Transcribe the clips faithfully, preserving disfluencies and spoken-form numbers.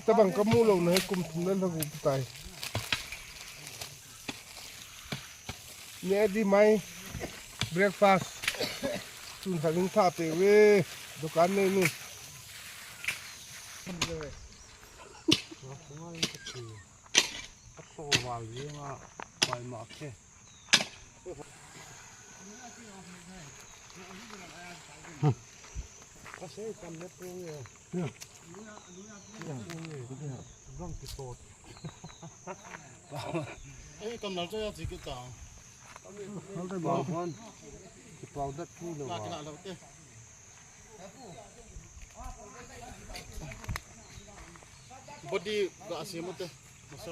Tabang kamu lou na hi kum thum le lha gup tai. Neh ding mai breakfast. Tun khat ning tha pe ve. Dukan nei ni. Ei, kam nal cho ya chi ki ta. Hal te ba hon. Ki pau dat pu lo. Body ga se mo te. Masa.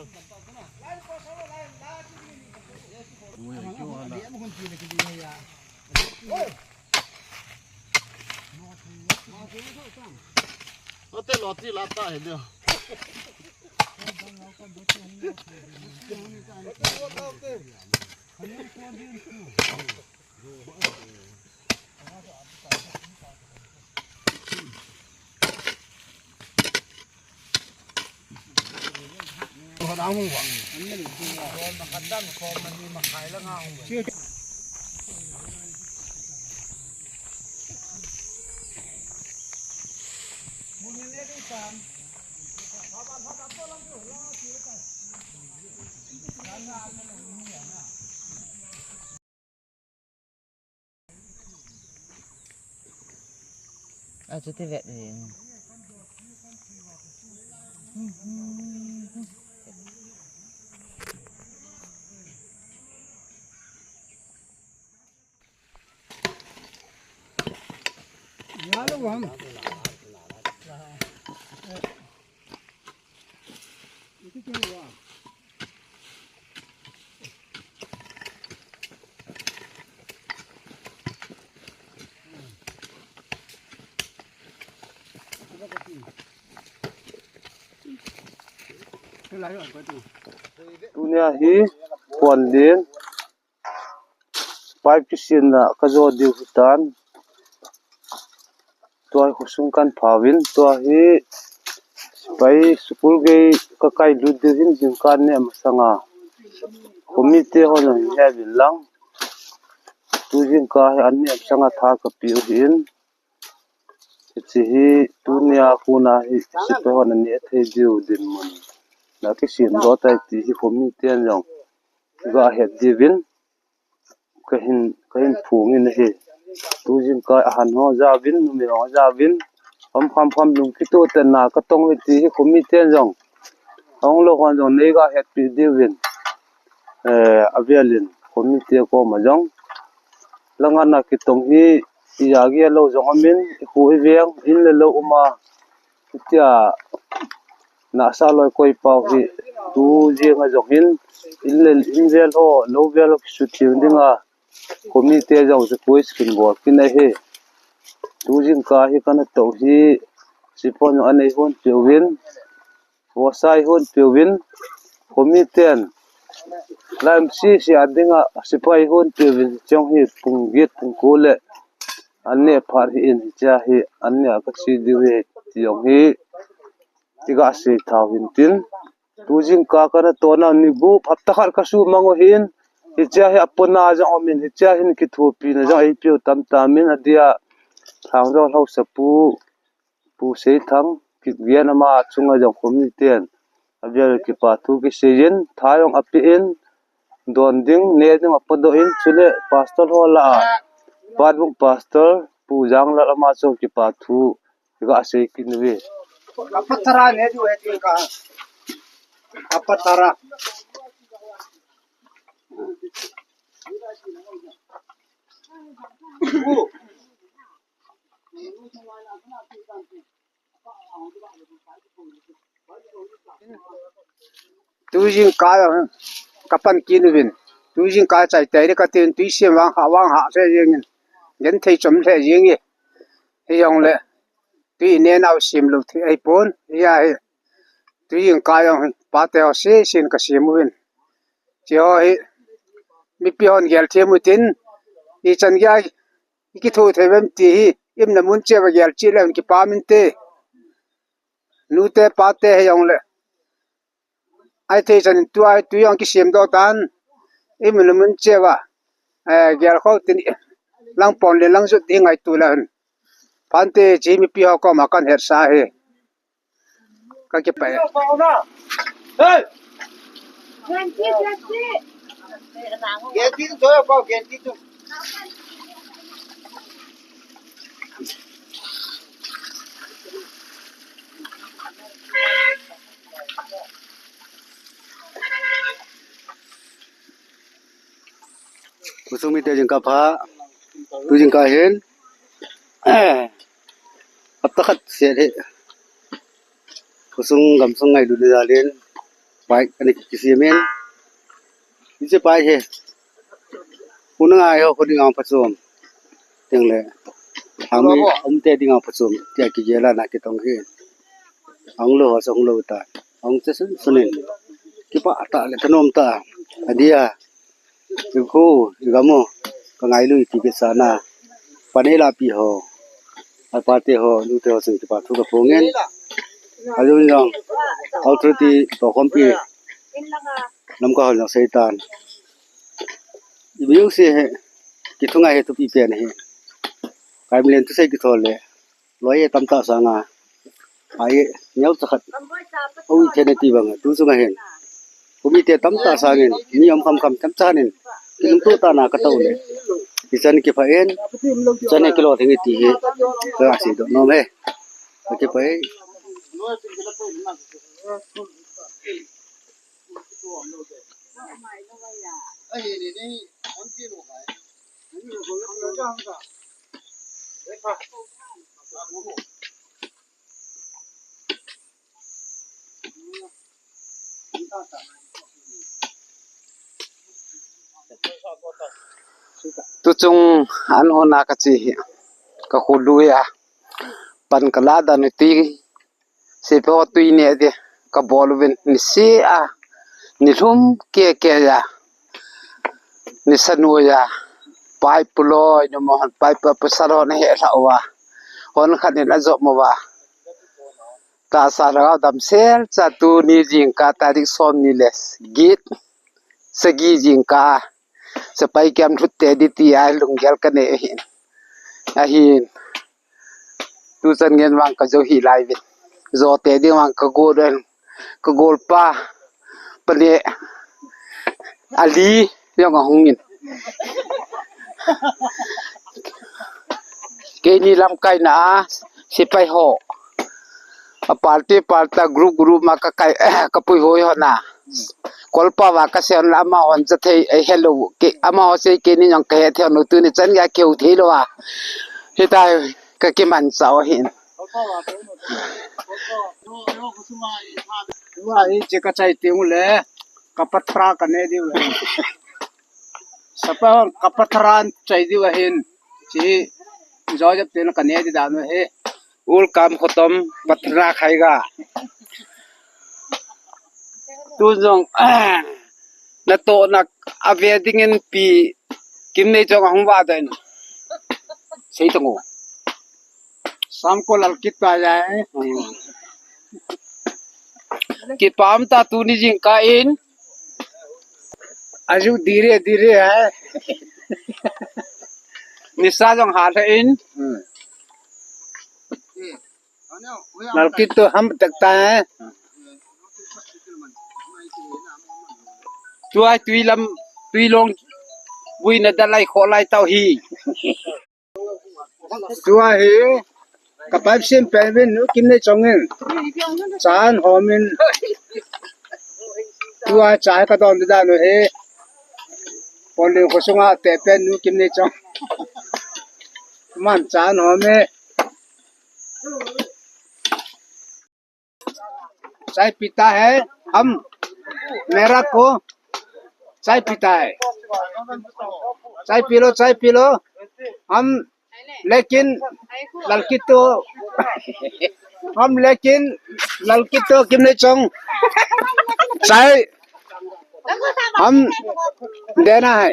Ate lo ti la ta he dio. A chu ti vet ve. Tunia hi puan din. Pipe kisinna kajo diu hitan. Tua hi khosung kan phauvin, tua hi sepai school gei kakai lut diu hin jingkah neh masanga. Khomi te hon jong hin he uvin lang. Tu jingkah hi an neh masanga tha kapeh u hin. Hiche hi tunia kona hi sepai hon an neh thei diu dinmun. Na kisin doh tai ti hi khomi ten jong ga het diuvin. Kahin, kahin phongin ahi. Tu jingkah a han ho jaovin, numei ho jaovin. Kham kham kham lung kitoh tah na katong hi ti hi khomi ten jong. Ahung lou hon jong nei ga hetpi diuvin. Eh, avelin khomi te koma jong. Langa na kitong hi ija gel lou jong aumin, ikhu iveng, in le lou uma. Hitia nasa loi koi pau hi tu jing a jong hin, in le, in vel ho, lou vel ho kisutheng dinga, khomi te jong chu pui skin bol kin ahi. Tu jingkah hi kana tou hi, sepai hon anei hon peuvin, vosai hon peuvin, khomi ten, lam sisi a dinga, sepai hon peuvin, chong hi pung get pung ko le, an neh phat hi in, hichea hi, an neh a kache diu hi, ti jong hi, ti ga sei tau hin tin. Tu jingkah kana tohna ni gup hapta khat kasumang u hin, hichea hi apona jong aumin, hichea hin kithopina jong eipeu tamtah min adia, Thangjol haosapu, Pu Seithang, Kipgen ama chunga jong khomi ten avel kipa thu kiseiyin, tha jong apein, don ding, neh ding apodoh in, chule Pastor ho lah a, Patbung Pastor, Pu Janglal ama chunga kipa thu, Ga sei kit uve. Kapatara ne du he tin ka. Kapatara. Tu jingkah kapan kit uvin. Tu jingkah chai tei le katin tui sem vang ha vang ha se jengin. Genthei chom le jengi. Hijongle. Tui neh nau sem lou thei ahipon, hia hi. Tui jingkah jong hi, pate ho sesen kasem uvin. Hiche ho hi, mipi hon gel them utin, ichan gei a, ikitho thei uvem ti hi, imna mun cheh uva gel cheh le hung kipah inte. Nute pate hei jongle, ai thei chan in tua tui jong kisem doh tan. Imun le mun cheh uva, eh, gel khol tin, lang pon le lang jut ding ngaito le hin. Phante chi mipi ho koma kan hetsa hi. Ka kipah e. Khosung mite jingkah pha, tu jingkah hin, hapta khat seh hi, khosung gamsung ngailutna jal in, pai ani kisem in, hiche pai hi, khu nangai ho khu dinga phachom, tengle, hami umte dinga phachom, tia kijel a na kitong hi, ahung lou ho chu ahung lou ta, ahung che sunsun in, kipah tah le thanom tah, adia. Ikhu, igam u, ka ngailu iti kit sah na. Panei lapi ho, ai pate ho, nute ho chun kipa thu ka phong in. Ajou in jong, authority toh khompi, Lamka hon jong sei tan. Ibi jouse hi, kithungai hi thupi pen ahi. Kaimlen thusei kithol le, loi e tamtah sanga, ai e, neocha khat, hou i thei nati banga, tu chunga hin. Khu mite tamtah sangin, mi um khamkham tamtah in, kilungtoh tah na ka tou le. Hichan kipah in, hichan hi kilo theng e ti hi, ka seidoh nom e. Ka kipah e. Tuchung an ona kache hi, ka khului a, pan kala dan u ti, sepai ho tui neh di kabol uvin, nisih a, nilhum keke a, nisa noiya, pai puloi, numei hon pai pa pasal hon ahe lha uva, hon khat in ajom uva. Tahsa lhagao damsel cha tuni jingkah tarik som ni le get, sagi jingkah, sepai camp lhut tei di tia lunggel kanei ahin. Ahin. Tuchan ngen vang kajou hih lai uvin. Jou tei ding vang kagol in. Kagol pa. Pane. Ali. Jong ahung in. Keini lamkaina a, sepai ho. A party, party, group, group ma kakai, kapui hoi ho na. Kolpa va kasei hon la amahon cha thei, eh, hello. Ke, amaho sei keini jong kahe thei hon u tuni chan gei keu thei lou a. Hitia kakimanchah u ahin. Tua hiche kachai teng ule, ka patra kaneh diu ahi. Sapa hon ka patra chai diu ahin. Hiche hi Joseph ten kaneh di dan u ahi. Ul kam khotom, patra khaiga. Tun jong, natohna ave dingin pi Kimneichong ahung vah doh in. Sei tong u. Samko Lalkit pa jai. Hmm. Kipah um tah tuni jingkah in. Aju dire dire hai. Nisa jong hat lheh in. Hmm. Lalkit to ham tak ta hai. Tua tui lam, tui long, vui na dalai kholai tau hi. Tua hi, ka pipe sem pen uvin nu Kimneichong in. Chan hom in. Tua cha hi ka don dan u hi. Ponlin khosunga te pen nu Kimneichong. Man chan hom e. चाय पीता है हम, मेरा को चाय पीता है। चाय पी लो, चाय पी लो। हम लेकिन ललकी तो, हम लेकिन ललकी तो Kimneichong चाय हम देना है।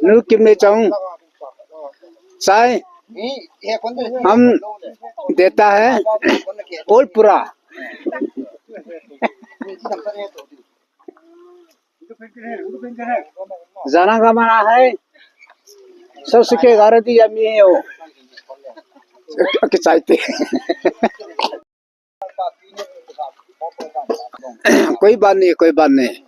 Nu Kimneichong चाय हम देता है ओलपुरा। जाना का मना है, सब सुखे घर दी अम्मी है वो। किचाइते। कोई बात नहीं, कोई बात नहीं।